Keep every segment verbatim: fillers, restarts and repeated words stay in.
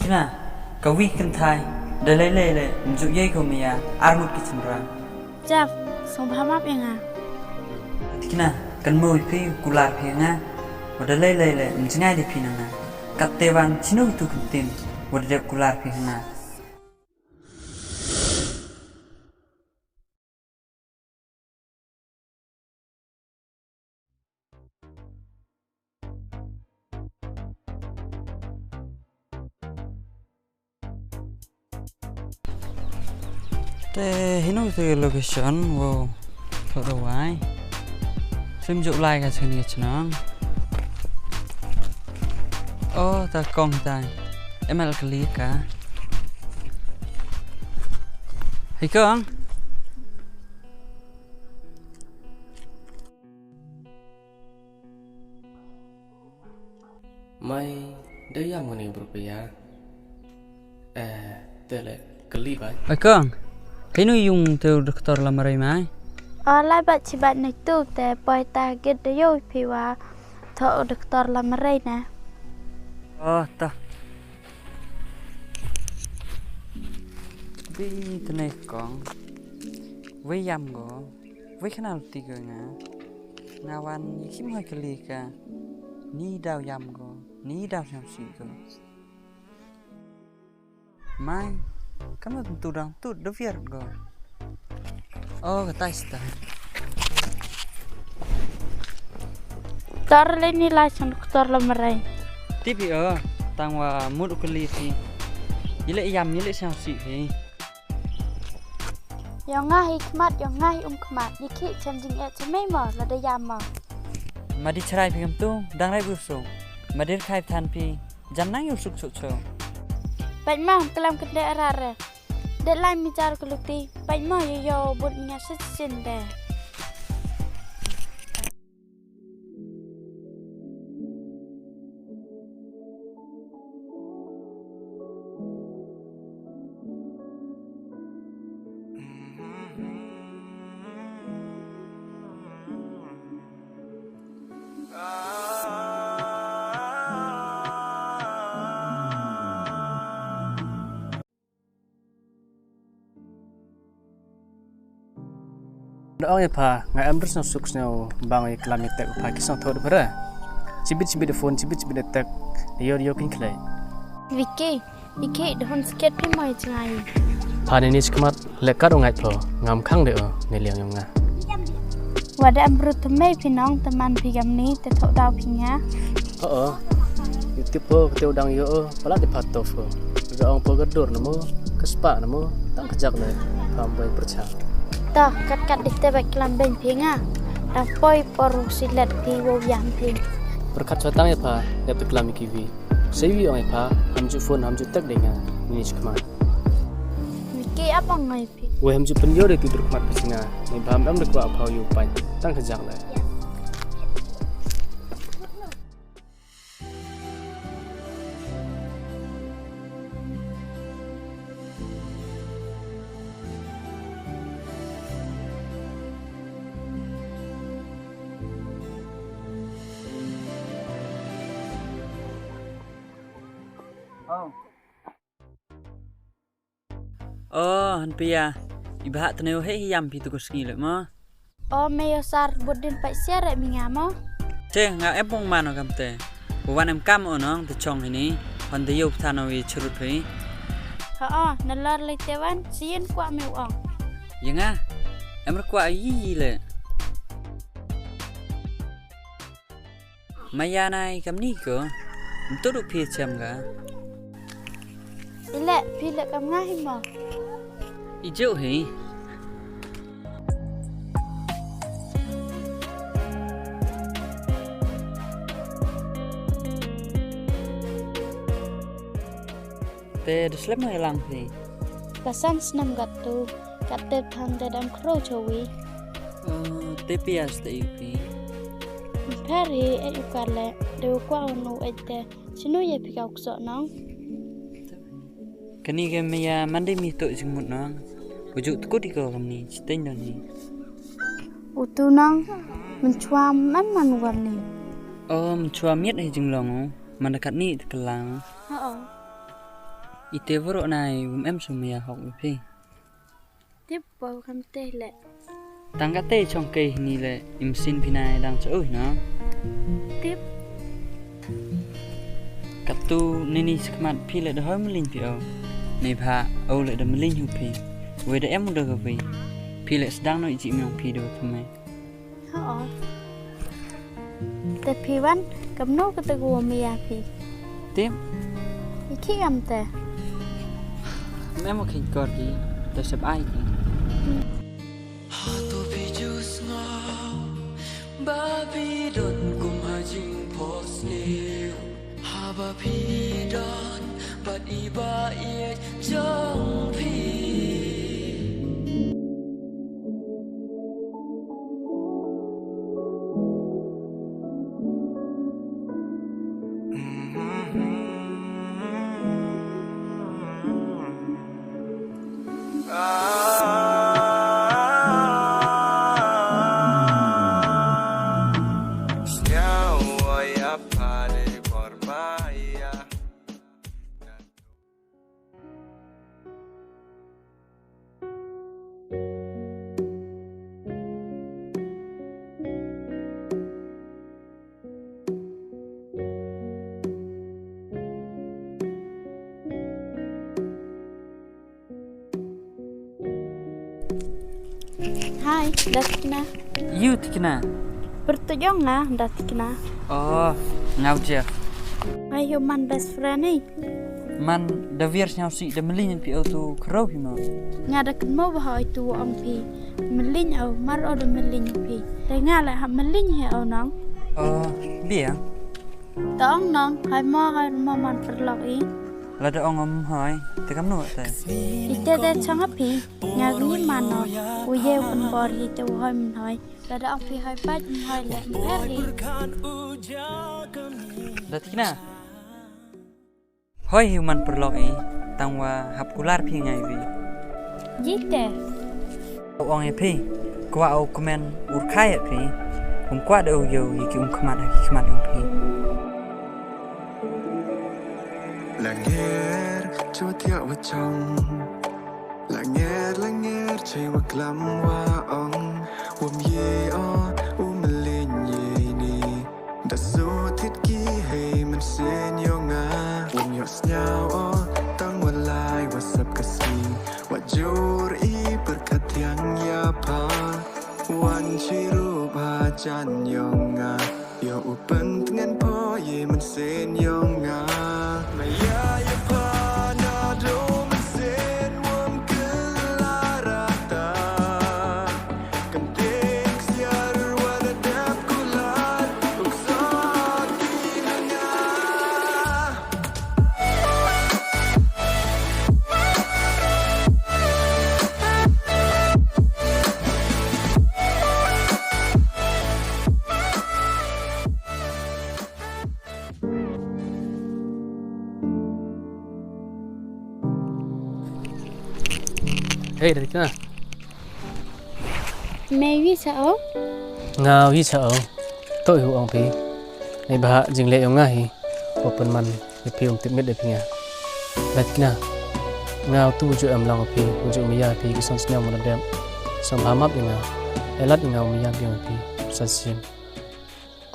Na, ka wi kynthai, da lei lei le, mjuk yei ko maya, armut ki chynra. Jaf, song bha map ya nga. Tikna, kan mo phi, kular phi nga, wa da lei lei le, mjngai di phi na nga. Kat te wan, chinu tu kyntin, wa da dep kular phi nga. Te hinu te location wow thoh da wai. Sim juk lai ka chini ka chnong. Oh, ta kong ta. Emal kali ka. Hei kong. Mai, da yam ngani bru pia. Eh, te le, kali bai. Ai kong, kainu yung te doktor Lamare mai? O, lai bat chi bat ni tu te, poi ta git da yo phi wa, thoh doktor Lamare na. O, ta. Bi te ne kong. Wei yam go. Wei khnal ti ko nga. Nga wan i kim hoi kali ka. Ni daw yam ko. Ni daw yam si ko. Mai. Kam na tu dang tu da viar ko. O, ka tai sta. Tar le ni lai sang doktor Lamare. Tipi o. Tang wa mut u kali ti. Ile yam, ile sang si hi. Yong nga hi khmat, yong nga hi um khmat. Di khi chem jing e chem mo, la da yam mo. Ma di chrai phi kam tu, dang rai bu su. Ma di khai than phi, jan nang yu suk suk suk. Pait ma, kalam kende ara re. Det lai mi jar kuluti, pait ma yo yo bun nga sit sin de. Da ong ya pha, nga em dres na suk sñiaw bang i klam i tek pha ki song thot phara. Chibit chibit phone, chibit chibit tek, yor yor kin khlei. Vicky, i ke da hon sket phi mai chngai. Pha ni ni chikmat, le kat u ngai pho, ngam khang de o, ni liang yong nga. Wa da em bru tmei phi nong, tman phi gam ni, te thok daw phi nga. O, o. Yu tip pho, kate u dang yo o, pala de pha tof o. Da ong pho ka dur na mo, ka spa na mo, tang ka jak le, pha boi pyrcha. Ta, kat kat di te bai klam beng phi nga. Dang poi por silet phi wo yam phi. Pyrkhat chwa tang ya pha, ya te klam ki wi. Sei wi ong ya pha, ham ju phone, ham ju tek de nga, ni chikmat. Ki ap ong ngai. Wei ham ju pynyoh de tu dur khmat phi nga, ni bam dam de kwah phaw yu pait, tang ka jak le. Oh. O, han pia. I bha tne u he hi yam phi tu ko sngi le mo. O, me yo sar bud din pait siar re mi nga mo. Te, nga em pong man o kam te. U wan em kam o nong te chong hini. Hon de yo pthan o i churut phi. Ha o, na lor le te wan, sien kwah me u ong. Ye nga, em re kwah yi yi le. Maya nai kam ni ko, mtu du phi chem ga. Ile, phi le kam nga hi mo. I ju hi. Te du slem mo lang phi. Ka san snem gat tu, kat te thang te dam khro chawi. Oh, te pias te i phi. Pher hi e u kale, de u kwah u nu e te. Chinu ye phi ka u kso nong. Kani ke me ya mande mi to jingmut nong. U ju tkut i ko kamni, chiteng nong ni. U tu nong, mynchwa man man u kamni. Oh, mynchwa miet hi jinglong u, man da kat ni te kelang. Ha o. Ite waroh nai wym em su maya hok u phi. Tip, wa kam te le. Tang kate chong ke hini le, im sin phi nai dang cha u hi na. Tip. Katu nini sakmat phi le da hoi mlin phi o. Neibha o le da mlin hu phi. Wei da em u da ka wi. Phi le sdang no i chi myong phi da wa thymme. Ho. Te phi wan, kamno kate ko maya phi. Tip. I khi am te. Em o kheiñ kor ki, te sep ai ki. Hato phi ju sñiaw, ba phi don kum ha jingphohsniew. Haba phi don, bad i ba i jong phi. Hai, da tikna. Yu tikna. Pyrtuh yong nga, da tikna. Oh, nga u Jeff. Hai, yu man best friend ni. Man da wiar sñiaw si da mlin phi o tu khraw hi mo. Nga da kynmaw wa hoi tu ong phi mlin o, mar o da mlin phi. Te nga le ha mlin hi o nong. Oh, bia. Ta ong nong, hai mo hai mo man pyrlok i. Lada ong ym hoi, te kamno te. Ite te chong a phi, nga ngi man no, u ye u pynbor hi te u hoi ym hoi. Lada ong phi hoi pat ym hoi le ym her hi. Da tikna. Hoi hi u man pyrlok i, tang wa hap kular phi ngai wi. Jite. Ong e phi, kwah o kmen urkhai e phi, um kwah de u yoh i ki um khmat ha ki khmat yong phi. Langer, chua thiah wa chong. Langer, langer, chai wa klam wa ong. Wam ye o, u mlin ye ni. Da su thit ki hei mynsiem yong nga. Wam yoh sñiaw o, tang wa lai wa sap ka si. Wa jur i pyrkhat thiang ya pha. Wan chirup ha jan yong nga. Yoh u pyntngen pho ye mynsiem yong nga. Maya ya pha na do mynsiem wam kylla rata. Hei, Rika. Me wi cha o? Nga wi cha o. To yu ong phi. Neibha jingleh yong nga hi. Wa pynman ya phi um tipmit de phi nga. Rika. Nga tu ju em lang phi, ju maya phi ki son sñiaw mo na dem. Som ha map ya nga. Elat ya nga um maya phi yong phi. Sa sien.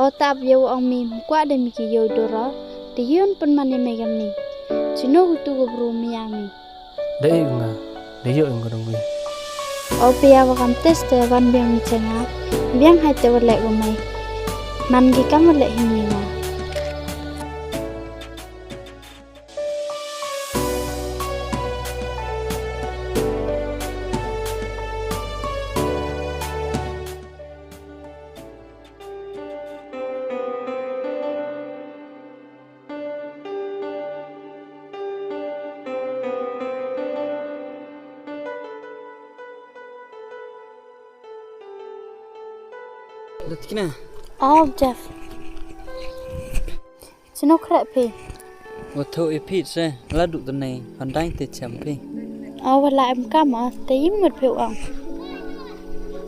O tap yow ong mi, ym kwah de mi ki yoh doro, te yun pynman ya me kamni. Chino u tu ko bru mi ya mi. Da e u nga, da yoh u nga dong wi. O pia wa kam test te wan biang mi chenga, biang hai te wa leh ko mai. Man ki kam wa leh hi mi nga. Datikna. Oh, Jeff. Chino khreh phi? Wa thoh i phi se, la du tynne, handai te chem phi. O, wa la em kam o, te yim mut phi u ong.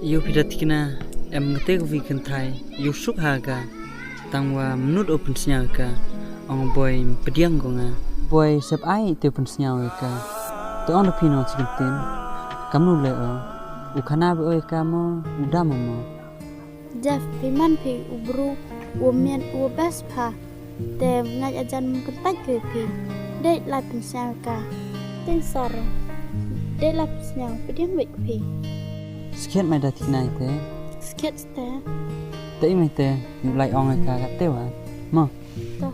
Yow phi Datikna, em kate ko wi kynthai, yow suk ha ka, tang wa mynut o pynsñiaw ka, ong boi ym pdiang ko nga. Wei sep ai te u pynsñiaw ya ka. Te ong da phi no chi kyntien. Kamnu le o. U khana be o ya ka mo, u dam mo. Jeff, phi man phi u bru, u miat, u best pha. Te ngait ajan mynta ko phi. Dei lai pynsñiaw ka. Te sar. Dei lai pynsñiaw, pdiang wei phi. Skhet mai da Tikna i te. Skhet te. Te i mai te, u lai ong ka ka te wa. Mo. To.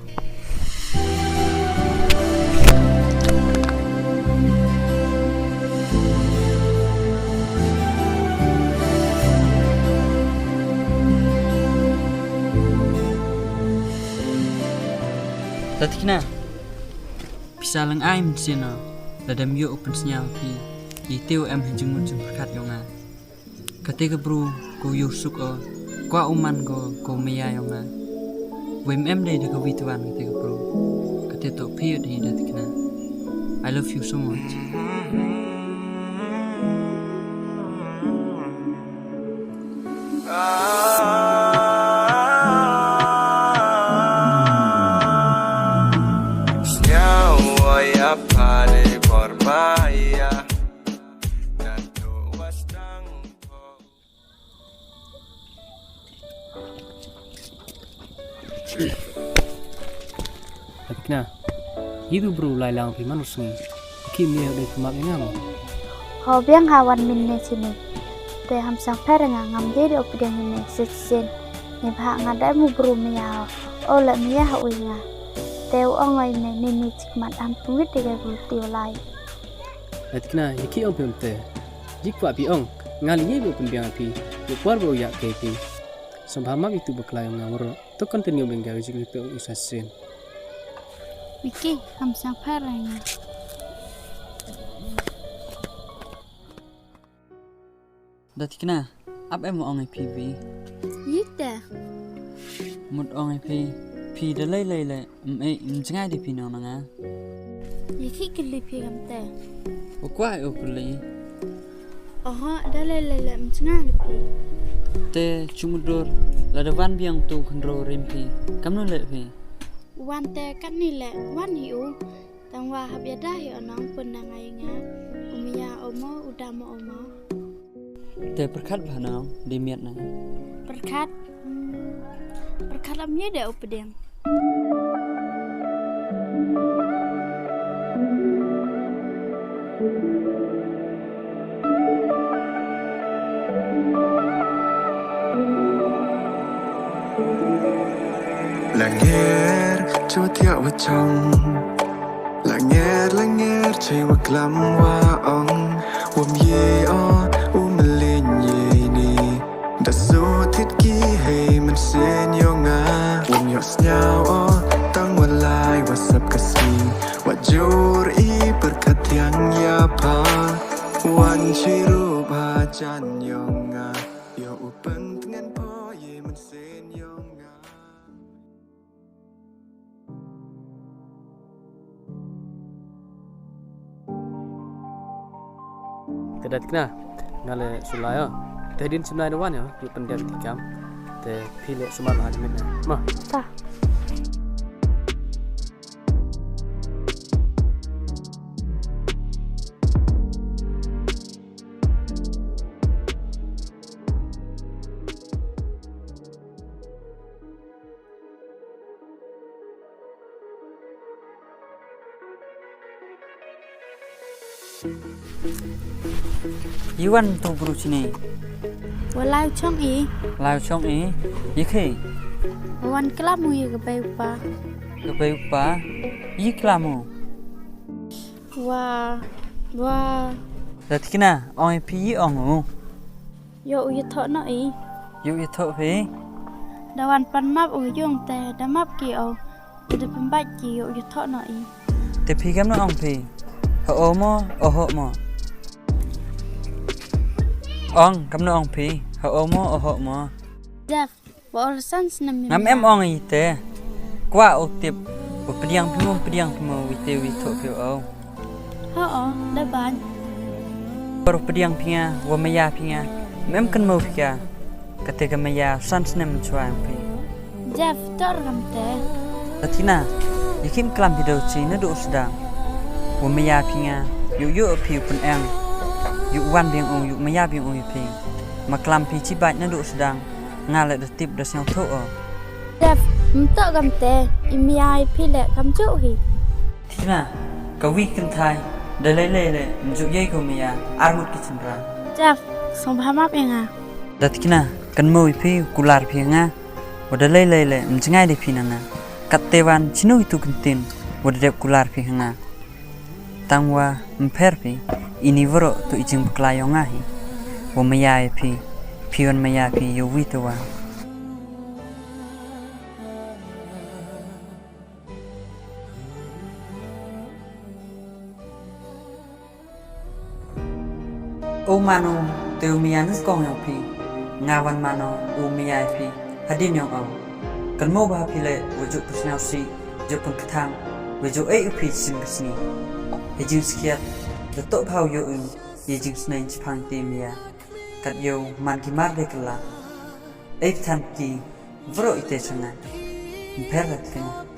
Da Tikna. Pisa lang ai mynsiem o, lada ym yoh u pynsñiaw phi, i te u em ha jingmut jingpyrkhat yong nga. Kate ka bru, ko yoh suk o, kwah u man ko, ko maya yong nga. Wei ym em dei da ka wi twan kate ka bru. Kate toh phi o dei da Tikna. I love you so much. Tikna, i du bru lai lang phi man u sngi. Ki mi ha dei phi map i nga mo. Ho biang ha wan min ne sini. Te ham sang pher nga ngam dei de u pdiang ne sitsin. Ni bha nga dei mu bru maya. O le maya ha u nga. Te u ong ai ne ni ni chikmat am pungit de bru ti u lai. Tikna, i ki ong phi um te. Jik kwah phi ong, nga li ye bo pynbiang phi, ye por bo ya ke phi. Sambha map itu bakla yong nga waro, to continue bengga jik ni to u sa sien. Wiki, ham sang pher nga. Da Tikna, ap em ong i phi wi. Yi te. Mut ong i phi, phi da lei lei le. Ym, eh, ym jngai de phi nong na nga. Ye ki kylli phi kam te. U kwah u kylli. Oho, da le le le ym jngai de phi. Te chumudur, lada wan biang tu khynro rim phi. Kamnu le phi. Wan te katni le, wan hi u. Tang wa hap ya da hi o nong pun na ngai nga. U maya o mo, u dam o mo. Te pyrkhat bha nong, di miat na. Pyrkhat, hmm, pyrkhat lam ye de u pdiang. Langer, chutiak wa chong. Langer, langer, chei wa klam wa ong. Wam ye o, u mlin ye ni. Da su tit ki hei mynsiem yong nga. Wam yoh sñiaw o, tang wa lai wa sap ka sngi. Wa jur i pyrkhat thiang ya pha. Wan chirup ha jan yong nga. Yoh u pyntngen pho ye mynsiem yong nga. Te da Tikna, nga le sulai o. Te din sumnai da wan o, yoh pyndep ti kam. Te phi le sumar ha jingmit na. Ma. Ta. Iwan tu bru chini. Wa lai chong i. Lai chong i. Ye khi. Wan klam u ye ka bei u pa. Ka bei u pa. Ye klam u. Wa, wa. Da Tikna, ong i phi ye ong u. Yoh u ye thoh noh i. Yoh u ye thoh phi. Da wan pan map u yung te, da map ki o. Te da pynbait ki yoh u ye thoh noh i. Te phi kamno ong phi. Ha o mo, oho mo. Ong, kamno ong phi. Ha o mo, oho mo. Jeff. Wa ol san snem. Ngam em ong i te. Kwah u tip. Wa pdiang phi mo, pdiang phi mo, wi te wi thoh phi o. Ho o, da ban. Wa pdiang phi nga, wa maya phi nga. Mem kan mo phi ka. Kate ka maya, san snem chwa phi. Jeff, tor kam te. Da Tikna. Ya khim klam phi da u chi na du sdang. Wa maya phi nga, yow yow phi u pyneng. Yow wan biang u, yow maya biang u ya phi. Ma klam phi chi bait na du sdang, nga le da tip da sngewthuh o. Jeff, ym toh kamte, i maya i phi le kamjooh hi. Thikna, ka wi kynthai, da lei lei le, ym jooh yei ko maya, arngut ki chynra. Jeff, sngewbha map ya nga. Da thikna, kynmoo i phi, kular phi nga, wa da lei lei le, ym jngai de phi na nga. Katte wan, chinu itu kyntien, wa da dep kular phi nga. Tangwa, ym pher phi, ini waroh toh i jingbakla yong nga hi. Wa maya i phi, phi wan maya phi, yow wi te wa. O mano, te u maya nyngkong yong phi. Nga wan mano, u maya i phi. Hadien yong o. Kynmoo bha phi le, wa jooh pynsñiawsih, jooh pynkthang, wa jooh e u phi chisien ka sngi. Hei jingskhiat, da toh bha u yoh u, yei jingsneiñ chiphang te maya. Kat yow, man ki mar de kylla. Ei pthan ki, waroh ite changa. Ym pher la te.